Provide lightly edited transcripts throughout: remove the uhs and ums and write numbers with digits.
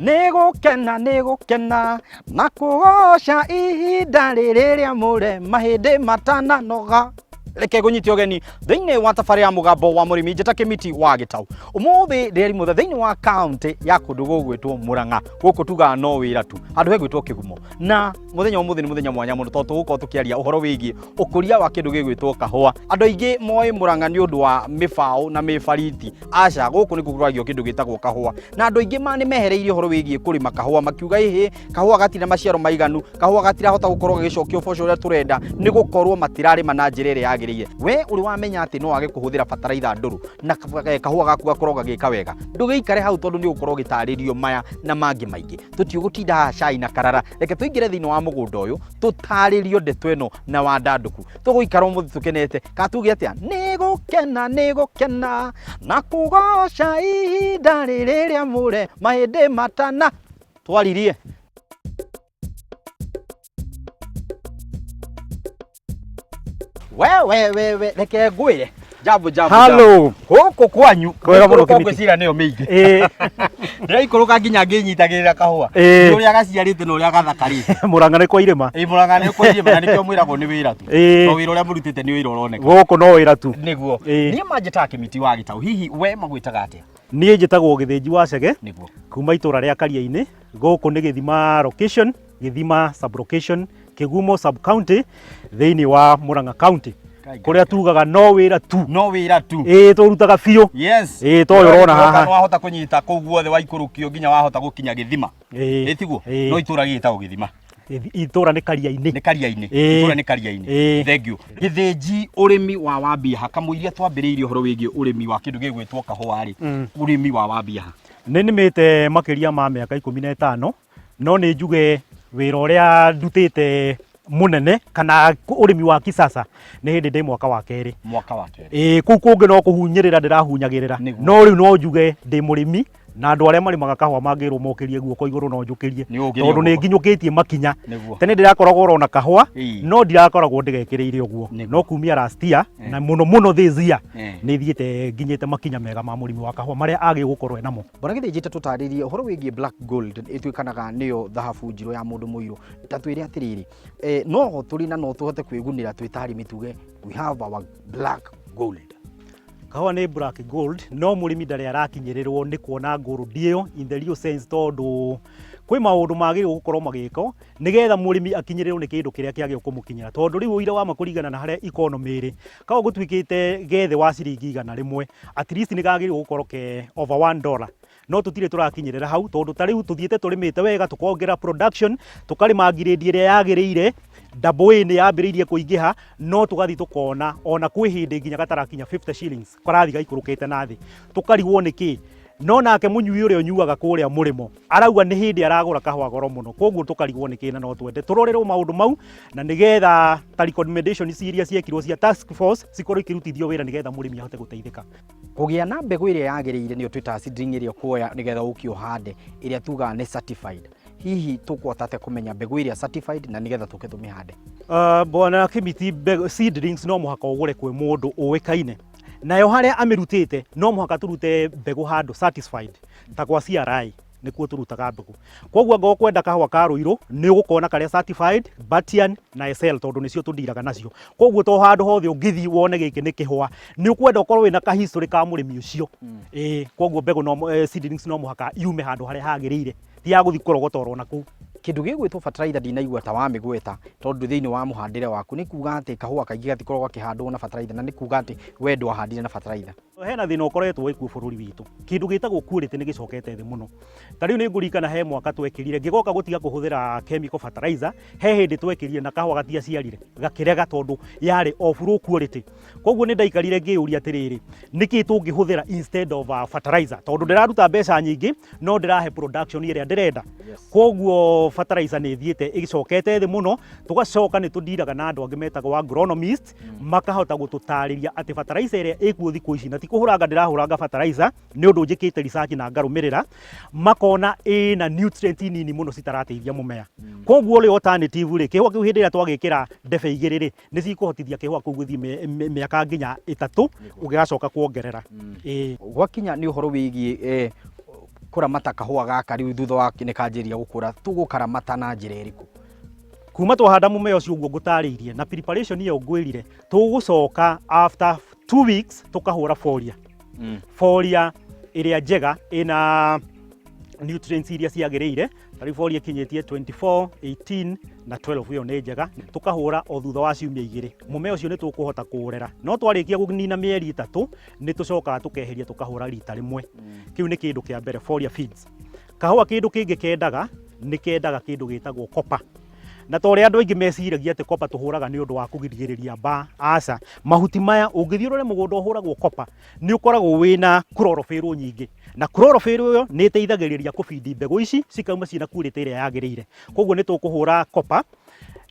Nĩ gũkena, nĩ gũkena na kũgoca ihinda rĩrĩ rĩamũre mahĩndĩ matananoga. Reke ngũnyite ũgeni thĩinĩ wa tabarĩra ya Mũgambo wa Mũrĩmi. Njĩta Kĩmiti wa Gĩtau. Ũmũthĩ ndĩrĩ mũthe thĩinĩ wa kaũntĩ ya kũndũ gũgwĩtwo Mũrang'a. Gũkũ tugaga no wĩra tu, handũ hegwĩtwo Kĩgumo. Na mũthenya ũmũthĩ nĩ mũthenya mwanya mũno, tondũ tũgũkorwo tũkĩaria ũhoro wĩgiĩ ũkũria wa kĩndũ gĩgwĩtwo kahũa. Andũ aingĩ moĩ Mũrang'a nĩ ũndũ wa mĩbaũ na mĩbariti. Aca, gũkũ nĩ kũragio kĩndũ gĩtagwo kahũa, na andũ aingĩ ma nĩ mehereirie ũhoro wĩgiĩ kũrĩma kahũa, makiuga ĩhĩ, kahũa gatirĩ maciaro maiganu, kahũa gatirahota gũkorwo gagĩcokia ũboco ũrĩa tũrenda, nĩ gũkorwo matirarĩma na njĩra ĩrĩa yagĩrĩire. We ũrĩ wamenya atĩ no wage kũhũthĩra bataraitha ndũrũ na kahũa gaku gakorwo gagĩka wega? Ndũgĩikare hau, tondũ nĩ ũgũkorwo ũgĩtarĩrio maya na mangĩ maingĩ. Tũtiũgũtinda haha cai na karara, reke tũingĩre thĩinĩ wa mũgũnda ũyũ tũtarĩrio ndeto ĩno na wandandũku. Tũgũikara ũmũthĩ tũkenete, ka tuge atĩa? Nĩ gũkena, nĩ gũkena na kũgoca ihinda rĩrĩ rĩamũre mahĩndĩ matana twaririe. We we we we, reke ngwĩre, jambo jambo. Hello. Gũkũ kwanyu Kwega mũno, mĩikũrũko Kĩmiti. ngwĩciria nĩyo mĩingĩ. Ĩĩ. Ndĩraikũrũka nginya ngĩnyitagĩrĩra kahũa. Ĩĩ. Ũrĩa gaciarĩte na ũrĩa gathakarĩte. Mũrang'a nĩ kwa irĩma. Ĩ, Mũrang'a nĩ kwa irĩma, na nĩkĩo mwĩragwo nĩ wĩra tu. Ĩĩ. To wĩra ũrĩa mũrutĩte nĩ wĩra ũroneka. Gũkũ no wĩra tu. Nĩguo. Ĩĩ. Niĩ manjĩtaga Kĩmiti wa Gĩtaũ. Hihi we magwĩtaga atĩa? Niĩ njĩtagwo Gĩthĩnji wa Cege. Nĩguo. Kuma itũra rĩa Karia-inĩ. Gũkũ nĩ Gĩthima location, Gĩthima sub location, Kĩgumo sub county, thĩinĩ wa Murang'a county. Ngai, Kũrĩa tugaga no wĩra tu. No wĩra tu. Ĩĩ, tũrutaga biũ. Yes. Ĩĩ, to ũyũ ũrona haha. Wahota kũnyita kũu guothe waikũrũkio nginya wahota gũkinya Gĩthima. Ĩĩ. Ĩ tiguo? Ĩĩ. No itũra gĩgĩtagwo Gĩthima. Itũra nĩ Karia-inĩ. Nĩ Karia-inĩ. Ĩĩ. Itũra nĩ Karia-inĩ. Ĩĩ. Thank you. Gĩthĩnji, ũrĩmi wa wambia ha kamũiria twambĩrĩirie ũhoro wĩgiĩ ũrĩmi wa kĩndũ gĩgwĩtwo kahũa rĩ, ũrĩmi wa wambia ha? Nĩ nĩmĩte makĩria ma mĩaka 15, no nĩ njuge wĩra ũrĩa ndutĩte mũnene kana ũrĩmi wa kisasa nĩ hĩndĩ ndĩ mwaka wa kerĩ. Mwaka wa kerĩ. Ĩĩ, kũu kũngĩ no kũhunyĩrĩra ndĩrahunyagĩrĩra. Nĩguo. No rĩu no njuge ndĩ mũrĩmi, na andũ arĩa marĩmaga kahũa mangĩrwo mokĩrie guoko igũrũ no njũkĩrie. Nĩ ũngĩria Tondũ nĩ guoko. nginyũkĩtie makinya. Nĩguo. Tene ndĩrakoragwo orona kahũa, Ĩĩ. no ndirakoragwo ndĩgekĩrĩire ũguo. Nĩguo. No kumia last year, na mũno mũno this year, Eh. nĩ thiĩte nginyĩte makinya mega ma mũrĩmi wa kahũa marĩa agĩrĩirwo gũkorwo enamo. Bwana Gĩthĩnji, ta tũtarĩrie ũhoro wĩgiĩ black gold, ĩtuĩkanaga nĩyo thahabu njirũ ya mũndũ mũirũ. Ta twĩre atĩrĩrĩ, no tũrĩ na no tũhote kwĩgunĩra twĩ ta arĩmi tuge we have our black gold? Kahũa nĩ black gold, no mũrĩmi ndarĩ arakinyĩrĩrwo nĩ kuona gold ĩyo in the real sense, tondũ kwĩ maũndũ magĩrĩirwo gũkorwo magĩkwo nĩgetha mũrĩmi akinyĩrĩrwo nĩ kĩndũ kĩrĩa kĩagĩrĩirwo kũmũkinyĩra. Tondũ rĩu ũira wa ma kũringana na harĩa economy ĩrĩ, kahũa gũtuĩkĩte ge thĩ wa ciringi 100, at least nĩ kagĩrĩirwo gũkorwo ke over $1, no tũtirĩ tũrakinyĩrĩra hau, tondũ ta rĩu tũthiĩte tũrĩmĩte wega, tũkongerera production, tũkarĩma grade ĩrĩa yagĩrĩire, double A nĩ yambĩrĩirie kũingĩha, no tũgathiĩ tũkona ona kwĩ hĩndĩ nginya gatarakinya 50 shillings, karathiĩ gaikũrũkĩte na thĩ, tũkarigwo nĩ kĩ. No nake mũnyui ũrĩa ũnyuaga kũrĩa mũrĩmo arauga nĩ hĩndĩ aragũra kahũa goro mũno, koguo tũkarigwo nĩ kĩ. Na no twende tũrorerwo maũndũ mau, na nĩgetha ta recommendations iria ciekirwo cia task force cikorwo ikĩrutithio wĩra, nĩgetha mũrĩmi ahote gũteithĩka. Kũgĩa na mbegũ ĩrĩa yagĩrĩire, nĩyo twĩtaga seedling, ĩrĩa ũkuoya nĩgetha ũke ũhande, ĩrĩa tugaga nĩ certified. Hihi tũkũhota atĩa kũmenya mbegũ ĩrĩa certified na nĩgetha tũke tũmĩhande? Bwana Kĩmiti, mbegũ seedlings no mũhaka ũgũre kwĩ mũndũ ũĩkaine, nayo harĩa amĩrutĩte no mũhaka tũrute mbegũ handũ certified, ta kwa CRI nĩkuo tũrutaga mbegũ. Koguo angĩkorwo kwenda kahũa ka rũirũ, nĩ ũgũkona karĩa certified, Batian na SL, tondũ nĩcio tũndiraga nacio. Koguo to handũ hothe ũngĩthiĩ wone gĩkĩ nĩ kĩhũa, nĩ ũkwenda ũkorwo wĩna ka history ka mũrĩmi ũcio. Ĩĩ, koguo mbegũ no seedlings no mũhaka yume handũ harĩa hagĩrĩire, ti ya gũthiĩ kũrogotorwo na kũu. Kĩndũ gĩgwĩtwo bataraitha ndinaigua ta wamĩgweta, tondũ thĩinĩ wa mũhandĩre waku nĩ kuga atĩ kahũa kaingĩ gatikoragwo gakĩhandwo na bataraitha, na nĩ kuga atĩ we ndwahandire na bataraitha. Hena thĩna ũkoretwo wĩkuo bũrũri witũ, kĩndũ gĩtagwo quality nĩ gĩcokete thĩ mũno. Ta rĩu nĩ ngũririkana he mwaka twekĩrire, ngĩgoka gũtiga kũhũthĩra chemical fertilizer, he hĩndĩ twekĩrire na kahũa gatiaciarire, gakĩrega tondũ yarĩ of low quality. Koguo nĩ ndaikarire ngĩyũria atĩrĩrĩ, nĩkĩ tũngĩhũthĩra instead of fertilizer, tondũ ndĩraruta mbeca nyingĩ no ndĩrahe production ĩrĩa ndĩrenda. Koguo fertilizer nĩ ĩthiĩte ĩgĩcokete thĩ mũno. Tũgacoka nĩ tũndiraga na andũ angĩ metagwo agronomist, makahota gũtũtarĩria atĩ fertilizer ĩrĩa ĩkuo thikũ ici, na ti kũhũranga ndĩrahũranga fertilizer, nĩ ũndũ njĩkĩte research na ngarũmĩrĩra, makona ĩna nutrient nini mũno citarateithia mũmea. Koguo rĩ, alternative rĩ, kĩhũa kĩu hĩndĩ ĩrĩa twagĩkĩra ndebe igĩrĩ rĩ, nĩ cikũhotithia kĩhũa kĩu gũthiĩ mĩaka nginya 3 ũgĩgacoka kuongerera. Ĩĩ. Gwakinya nĩ ũhoro wĩgiĩ Kũramata kahũa gaka rĩu thutha wa nĩ kanjĩria gũkũra, tũgũkaramata na njĩra ĩrĩkũ? Kuma twahanda mũmera ũcio ũguo ngũtarĩirie na preparation ĩyo ngwĩrire, tũgũcoka after 2 weeks tũkahũra foliar. Foliar ĩrĩa njega ĩna nutrients iria ciagĩrĩire, ta rĩu foliar ĩkinyĩtie 24, 18 na 12, ĩyo nĩ njega. Tũkahũra o thutha wa ciumia 2. Mũmera ũcio nĩ tũkũhota kũũrera, no twarĩkia kũnina mĩeri 3 nĩ tũcokaga tũkeheria, tũkahũra rita rĩmwe. Kĩu nĩ kĩndũ kĩa mbere, foliar feeds. Kahũa kĩndũ kĩngĩ kendaga nĩ kendaga kĩndũ gĩtagwo copper. Na ta ũrĩa andũ aingĩ meciragia atĩ copper tũhũraga nĩ ũndũ wa kũgirĩrĩria mbaa, aca. Mahuti maya ũngĩthiĩ ũrore mũgũnda ũhũragwo copper, nĩ ũkoragwo wĩna chlorophyll nyingĩ, na chlorophyll ĩyo nĩ ĩteithagĩrĩria kũbindi mbegũ ici cikauma ciĩna quality ĩrĩa yagĩrĩire. Koguo nĩ tũkũhũra copper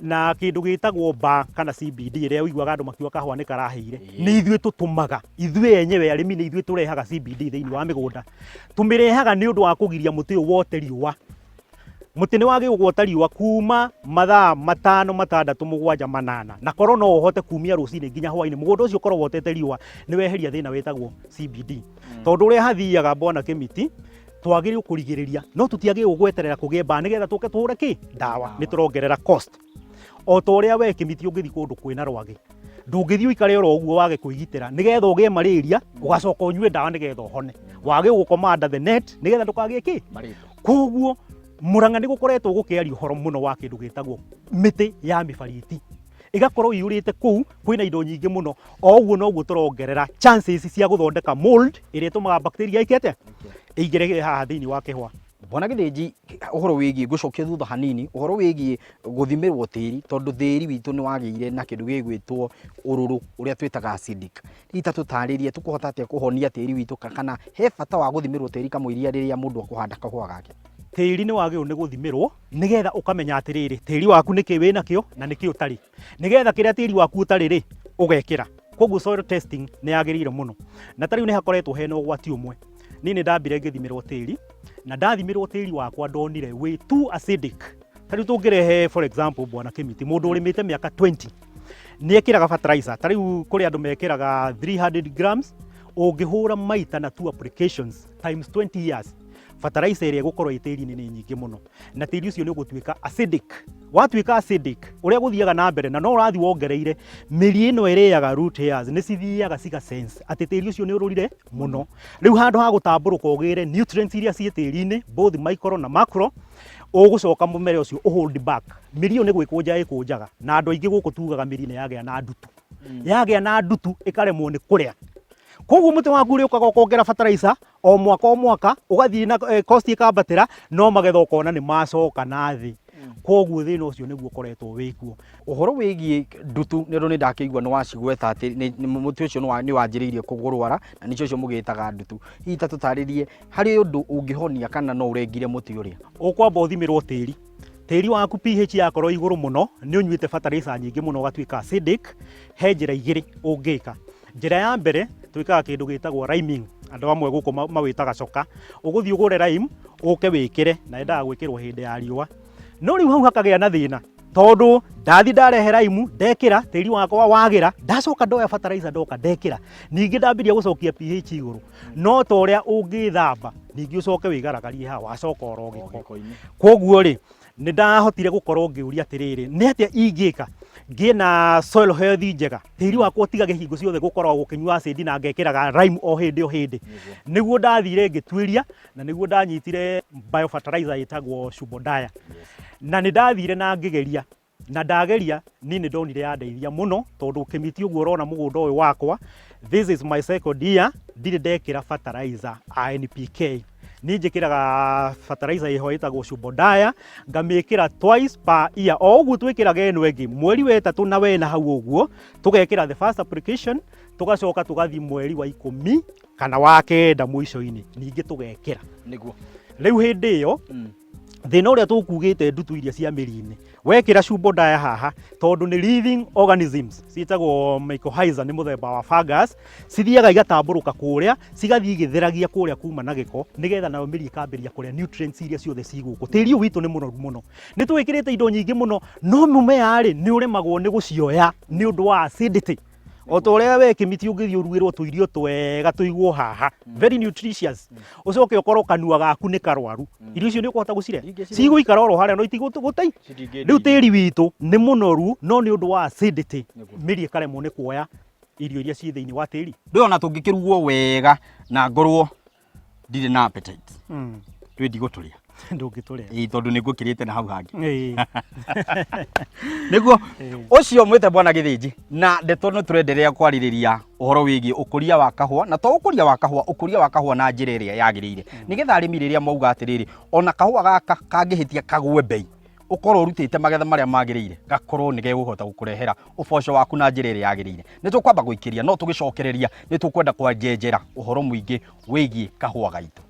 na kĩndũ gĩtagwo mbaa kana CBD, ĩrĩa ũiguaga andũ makiuga kahũa nĩ karahĩire. Nĩ ithuĩ tũtũmaga, ithuĩ enyewe arĩmi nĩ ithuĩ tũrehaga CBD thĩinĩ wa mĩgũnda. Tũmĩrehaga nĩ ũndũ wa kũgiria mũtĩ ũyũ wote riũa. Mũtĩ nĩ wagĩrĩirwo gwota riũa kuma mathaa 5, 6, 7, 8, na korwo no ũhote kumia rũcinĩ nginya hwainĩ, mũgũnda ũcio ũkorwo wotete riũa, nĩ weheria thĩna wĩtagwo CBD. Tondũ ũrĩa hathiaga, bwana Kĩmiti, twagĩrĩirwo kũrigĩrĩria, no tũtiagĩrĩirwo gweterera kũgĩe mbaa nĩgetha tũke tũhũre kĩ ndawa. Nĩ tũrongerera cost. O ta ũrĩa we Kĩmiti ũngĩthiĩ kũndũ kwĩna rwagĩ, ndũngĩthiĩ ũikare oro ũguo wage kwĩgitĩra nĩgetha ũgĩe malaria, ũgacoka ũnyue ndawa nĩgetha ũhone. Wagĩrĩirwo gũkoma under the net nĩgetha ndũkagĩe kĩ. Koguo Murang'a nĩ gũkoretwo gũkĩario ũhoro mũno wa kĩndũ gĩtagwo mĩtĩ ya mĩbariti, ĩgakorwo iyũrĩte kũu, kwĩna indo nyingĩ mũno. O ũguo noguo tũrongerera chances cia gũthondeka mold ĩrĩa ĩtũmaga bacteria ĩke atĩa? Ĩingĩre haha thĩinĩ wa kĩhũa. Bwana Gĩthĩnji, ũhoro wĩgiĩ ngũcokia thutha hanini, ũhoro wĩgiĩ gũthimĩrwo tĩri, tondũ tĩri witũ nĩ wagĩire na kĩndũ gĩgwĩtwo ũrũrũ ũrĩa twĩtaga acidic. Hihi ta tũtarĩrie tũkũhota atĩa kũhonia tĩri witũ, kana he bata wa gũthimĩrwo tĩri kamũiria rĩrĩa mũndũ akũhanda kahũa gake? Tĩri nĩ wagĩrĩirwo nĩ gũthimĩrwo nĩgetha ũkamenya atĩrĩrĩ, tĩri waku nĩkĩ wĩnakĩo na nĩkĩ ũtarĩ, nĩgetha kĩrĩa tĩri waku ũtarĩ rĩ, ũgekĩra. Koguo soil testing nĩ yagĩrĩire mũno. Na ta rĩu nĩ hakoretwo hena ũgwati ũmwe. Niĩ nĩ ndambire ngĩthimĩrwo tĩri, na ndathimĩrwo tĩri wakwa ndonire wĩ too acidic. Ta rĩu tũngĩrehe, for example, bwana Kĩmiti, mũndũ ũrĩmĩte mĩaka 20 nĩ ekĩraga fertilizer, ta rĩu kũrĩ andũ mekĩraga 300 grams, ũngĩhũra maita na two applications times 20 years, fertilizer ĩrĩa ĩgũkorwo ĩ tĩri-inĩ nĩ nyingĩ mũno, na tĩri ũcio nĩ ũgũtuĩka acidic. Watuĩka acidic, ũrĩa gũthiaga na mbere na no ũrathiĩ wongereire, mĩri ĩno ĩrĩaga root hairs nĩ cithiaga ciga sense atĩ tĩri ũcio nĩ ũrũrire mũno. Rĩu handũ ha gũtambũrũka ũgĩre nutrients iria ciĩ tĩri-inĩ, both micro na macro, ũgũcoka mũmera ũcio ũ hold back. Mĩri ĩyo nĩ gwĩkũnja ĩkũnjaga, na andũ aingĩ gũkũ tugaga mĩri nĩ yagĩa na ndutu. Yagĩa na ndutu ĩkaremwo nĩ kũrĩa. Koguo mũtĩ waku ũrĩũkaga ũkongera fertilizer o mwaka o mwaka, ũgathiĩ na cost ĩkambatĩra, no magetha ũkona nĩ macoka na thĩ. Koguo thĩna ũcio nĩguo ũkoretwo wĩkuo. Ũhoro wĩgiĩ ndutu, nĩ ũndũ nĩ ndakĩigua nĩ wacigweta atĩ mũtĩ ũcio nĩ wanjĩrĩirie kũrwara, na nĩcio ũcio mũgĩtaga ndutu. Hihi ta tũtarĩrie harĩ ũndũ ũngĩhonia kana no ũrengire mũtĩ ũrĩa? Ũkwamba ũthimĩrwo tĩri. Tĩri waku pH yakorwo igũrũ mũno, nĩ ũnyuĩte fertilizer nyingĩ mũno ũgatuĩka acidic. He njĩra igĩrĩ ũngĩka. Njĩra ya mbere, twĩkaga kĩndũ gĩtagwo liming. Andũ amwe gũkũ mawĩtaga coka. Ũgũthiĩ ũgũre lime, ũke wĩkĩre, na yendaga gwĩkĩrwo hĩndĩ ya riũa. No rĩu hau hakagĩa na thĩna, tondũ ndathi ndarehe lime, ndekĩra, tĩri wakwa wagĩra, ndacoka ndoya fertilizer ndoka ndekĩra, ningĩ ndambirie gũcokia pH igũrũ. No ta ũrĩa ũngĩthamba ningĩ ũcoke wĩgaragarie haha, wacoka oro gĩko. Koguo rĩ, nĩ ndahotire gũkorwo ngĩũria atĩrĩrĩ, nĩ atĩa ingĩka ngĩe na soil health njega, tĩri wakwa ũtigage hingo ciothe gũkorwo gũkĩnyua acid, na ngekĩraga lime o hĩndĩ o hĩndĩ. Nĩguo ndathire ngĩtuĩria, na nĩguo ndanyitire biofertilizer ĩtagwo Shubodaya, na nĩ ndathire na ngĩgeria, na ndageria niĩ nĩ ndonire yandeithia mũno, tondũ Kĩmiti, ũguo ũrona mũgũnda ũyũ wakwa, this is my second year, ndirĩ ndekĩra fertilizer a NPK. Niĩ njĩkĩraga fertilizer ĩho ĩtagwo Shubodaya, ngamĩkĩra twice per year, o ũguo twĩkĩraga ĩno ĩngĩ mweri wa ĩtatũ na wena hau ũguo tũgekĩra the first application, tũgacoka tũgathiĩ mweri wa 10 kana wa 9 mũico-inĩ ningĩ tũgekĩra. Rĩu hĩndĩ ĩyo thĩna ũrĩa tũkugĩte, ndutu iria cia mĩri-inĩ, wekĩra Shubodaya haha, tondũ nĩ living organisms ciĩtagwo mycorrhiza, nĩ mũthemba wa fungus, cithiaga igatambũrũka kũrĩa, cigathiĩ igĩtheragia kũrĩa kuma na gĩko, nĩgetha nayo mĩri ĩkambĩrĩria kũrĩa nutrients iria ciothe ci gũkũ. Tĩri ũyũ witũ nĩ mũnoru mũno, nĩ twĩkĩrĩte indo nyingĩ mũno, no mũmera rĩ, nĩ ũremagwo nĩ gũcioya nĩ ũndũ wa acidity. O ta ũrĩa we Kĩmiti ũngĩthiĩ ũrugĩrwo tũirio twega tũigwo haha, very nutritious, ũcoke ũkorwo kanua gaku nĩ karwaru, irio icio nĩ ũkũhota gũcirĩa? Ndingĩcirĩa. Cigũikara oro harĩa no itigũgũteithia. Rĩu tĩri witũ nĩ mũnoru, no nĩ ũndũ wa acidity mĩri ĩkaremwo nĩ kuoya irio iria ciĩ thĩinĩ wa tĩri. Ndũĩ ona tũngĩkĩrugwo wega na ngorwo ndirĩ na appetite, ndũĩ ndigũtũrĩa. Ndũngĩtũrĩa. Ĩĩ, tondũ nĩ ngũkĩrĩte na hau hangĩ. Nĩguo Ĩĩ. ũcio mwĩte Bwana Gĩthĩnji, na ndeto nĩ tũrenderea kwarĩrĩria ũhoro wĩgiĩ ũkũria wa kahũa, na to ũkũria wa kahũa, ũkũria wa kahũa na njĩra ĩrĩa yagĩrĩire, nĩgetha arĩmi rĩrĩa mauga atĩrĩrĩ, ona kahũa gaka kangĩhĩtia kagwe mbei, ũkorwo ũrutĩte magetha marĩa magĩrĩire, gakorwo nĩ gegũhota gũkũrehera ũboco waku na njĩra ĩrĩa yagĩrĩire. Nĩ tũkwamba gũikĩria, no tũgĩcokereria nĩ tũkwenda kwanjenjera ũhoro mũingĩ wĩgiĩ kahũa gaitũ.